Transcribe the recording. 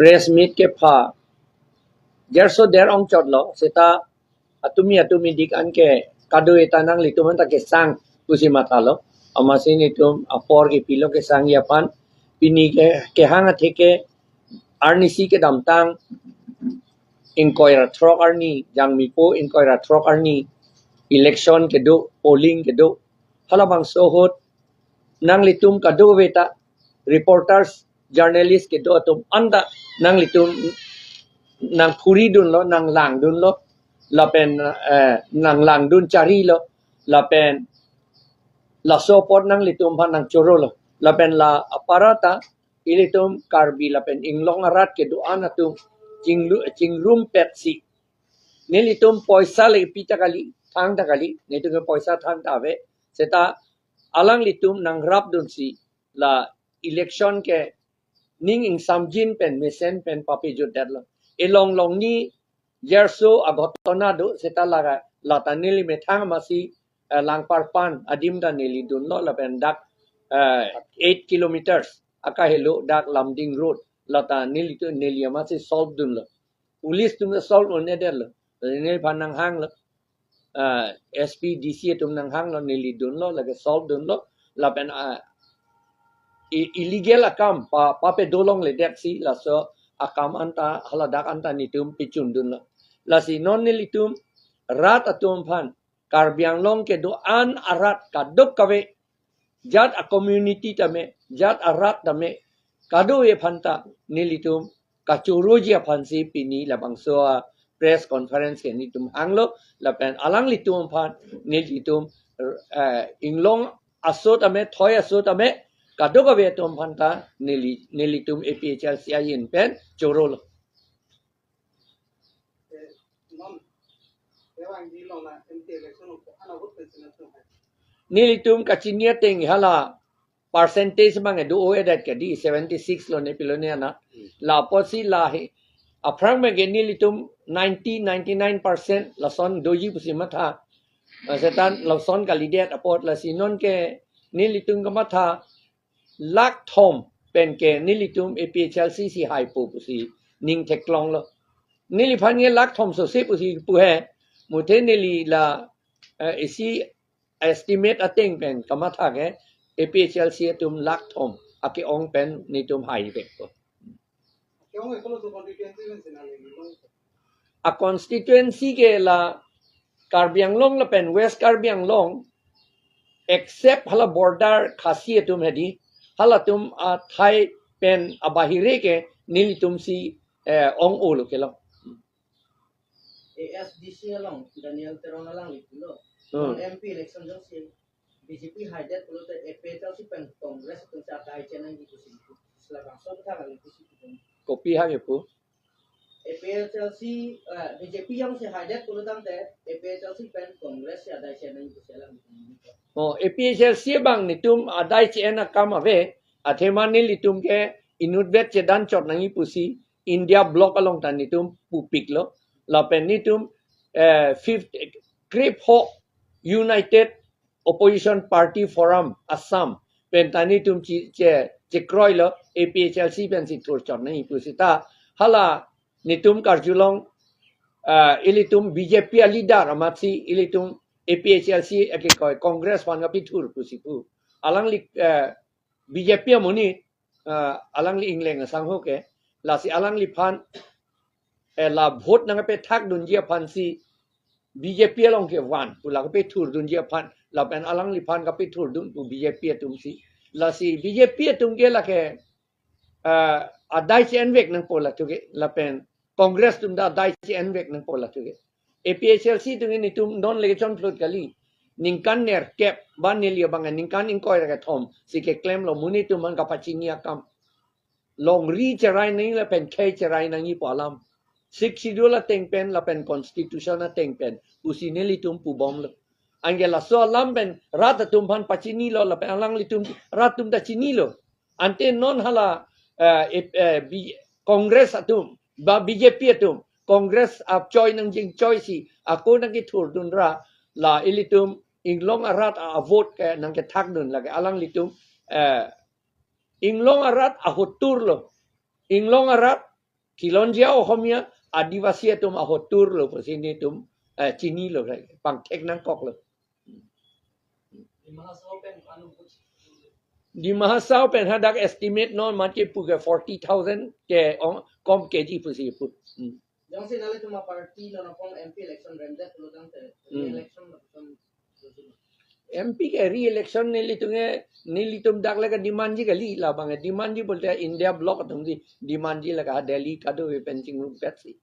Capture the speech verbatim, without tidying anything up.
press meet kepha jerso der ong chotlo, seta atumi atumi dik an ke kado eta nanglitum anta kesang pusi mathalo. Amatsi netum apor kepilo kesangji aphan. Pini ke kehang atheke arnisi kedamtang ingkoi ra throk arni, Jangmipo ingkoi ra throk arni election kedo, polling kedo. Halabangso ahut nanglitum kadokave ta reporters, journalist kedo atum anta nanglitum nangphuridunlo, nanglangdunlo, lapen, eh, nanglangdun charilo, lapen laso apot nanglitum aphan nangchorolo, lapen la aparata ilitum Karbi lapen Inglong arat kedo-an atum chinglu-, chingrumpetsi nelitum poisa le pi ta kali, thang ta kali, netum ke poisa thang ta ave, seta alanglitum nangrapdunsi la election ke ning ingsamjin pen mesen pen papejutdetlo. Elong longni jerso aghotona do, seta laga lata neli methang amatsi, eh, Langparpan adim ta neli dunlo, lapen dak, eh, eight kilometers akahelo dak Lumding Road, lata neli tu neli amatsi solve dunlo. Police atum solve un-edetlo. Neliphan nanghanglo. Ah, S P, D C atum nanghanglo, neli dunlo, lake solve dunlo. Lapen, ah, i-, illegal akam pa, papedo longledeksi laso akam anta, haladak anta netum pechundunlo. Lasi non nelitum rat atum aphan, Karbi Anglong kedo-an arat kadokave, jat a-community tame, jat arat tame, kadokave aphanta nelitum kachoroji aphansi pini labangso a-press conference ke netum hanglo, lapen alanglitum aphan nelitum, eh, Inglong aso tame, thoi aso tame, kadokave atum aphanta neli, nelitum A P H L C ahin pen chorolo. Nelitum kachini ateng hala percentage abang do-o-edet ke di seventy six lo ne pilo ne ana. La apotsi la he. Aphrang abang ke nelitum ninety, ninety-nine percent lason doji pusi matha. Eh, seta lason kalidet apot, lasi non ke nelitum kamatha lakh thom pen ke nelitum A P H L C si haipo pusi ning theklonglo. Neliphan ke lakh thom sose pusi pu he. Muthe neli la, eh, isi estimate ateng pen kamatha ke A P H L C atum lakh thom ake-ong pen netum haivekpo. A-constituency ke la Karbi Anglong lapen West Karbi Anglong, except hala border Khasi atum hedi, halatum athai pen abahire ke nelitumsi, eh, ong-olo kelong. A S D C along Daniel Teron alangli pulo. Hmm. Non M P election jongsi B J P haidet pulote A P H L C pen Congress atumsi adai chenangji pusi. Labangso kethang ali pusi putum. Kopi hang ipu? A P H L C, eh, B J P jongsi haidet pulo tangte A P H L C pen Congress si adai chenangji pusi alam. Oh, A P H L C abang netum adai che-en akam ave, athema nelitum ke inutvet chedan chot nangji pusi India Bloc along ta netum pupiklo. Lapen netum, eh, fifth, krepho United Opposition Party Forum Assam pen ta netum che, che, chekroilo, A P H L C pensi thur chot nangji pusi ta hala netum karjulong, ah, ilitum B J P a-leader amatsi ilitum A P H L C akekoi Congress aphan kapethur pusi pu. Alangli, eh, B J P amonit, ah, alangli Ingleng asangho ke, lasi alangliphan, eh, la vote nangkapethakdunji aphansi B J P along kevan pu la kapethurdunji aphan, lapen alangliphan kapethurdun pu B J P atumsi. Lasi B J P atum ke lake, ah, adai che-envek nangpo latum ke, lapen Congress atum ta adai che-envek nangpo latum ke. A P H L C atum ke netum non le kechonphlut kali. Ningkan nerkep, ba neli abang ningkan ingkoi ra kethom si keklemlo, monit atum aphan kapachini akam. Longri cherai nangji lapen khei cherai nangji pu alam. Sixth Schedule ateng pen lapen Constitution ateng pen pusi nelitum pubomlo. Anke laso alam pen rat atum aphan pachinilo lapen alanglitum rat atum ta chinilo. Ante non hala, eh, eh, eh, B-, Congress atum, ba B J P atum, Congress achoi nangjinchoisi, ako nangkethurdun ra, la ilitum Inglong arat a-vote ke nangkethakdun lake alanglitum, eh, Inglong arat ahotur lo. Inglong arat Khilonjia Ohomia, Adivasi atum ahotur lo pusi nelitum, eh, chinilo, pangthek nangkoklo. Dima Hasao pen hadak estimate non mati pu ke forty thousand ke ong, kom keji pusi pu. Hmm. Jongsi nanglitum aparty non apong M P election remdet pulo tangte, hmm, election lapuson. M P ke re-election nelitum ke, nelitum dak lake demand ji kali, labang ke demand ji pulote India bloc atumsi demand ji lake Delhi kadokave pen chingrum petsi.